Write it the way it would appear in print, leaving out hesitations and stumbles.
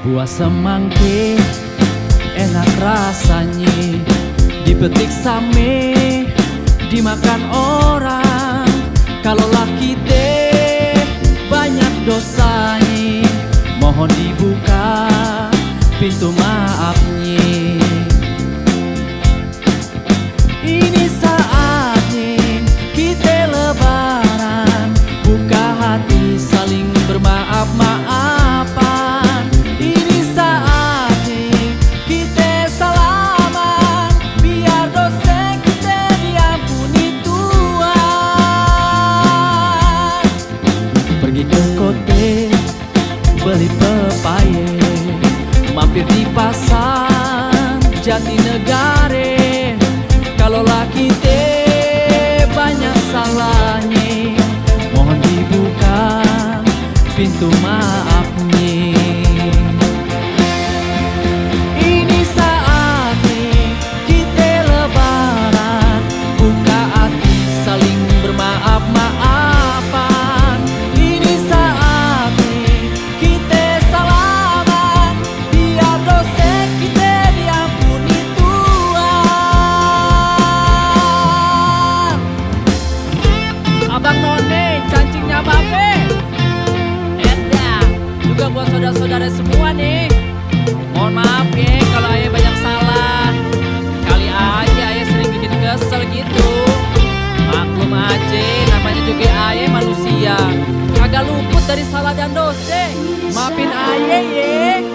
Buah semangke enak rasanya, dipetik same, dimakan orang. Kalau laki teh banyak dosanya, mohon dibuka pintu maafnya. Ini saatnya kita lebaran, buka hati saling bermaaf-maafan. Ini saatnya kita salaman, biar dosa kita diampuni Tuhan. Pergi ke kote beli pepaya, mampir di pasar Jatinegara. Kalau laki teh banyak salahnya, mohon dibuka pintu maafnya. Ini saatnya kita lebaran, buka hati saling bermaaf-maafan. Ini saatnya kita salaman, biar dosa kita diampuni Tuhan. Abang None, cancingnya Babe. Enda, juga buat saudara-saudara semua nih. Mohon maaf ya kalau ayah banyak salah. Kali aja ayah sering bikin kesel gitu. Maklum aja, namanya juga ayah manusia, kagak luput dari salah dan dosa. Maafin ayah ya.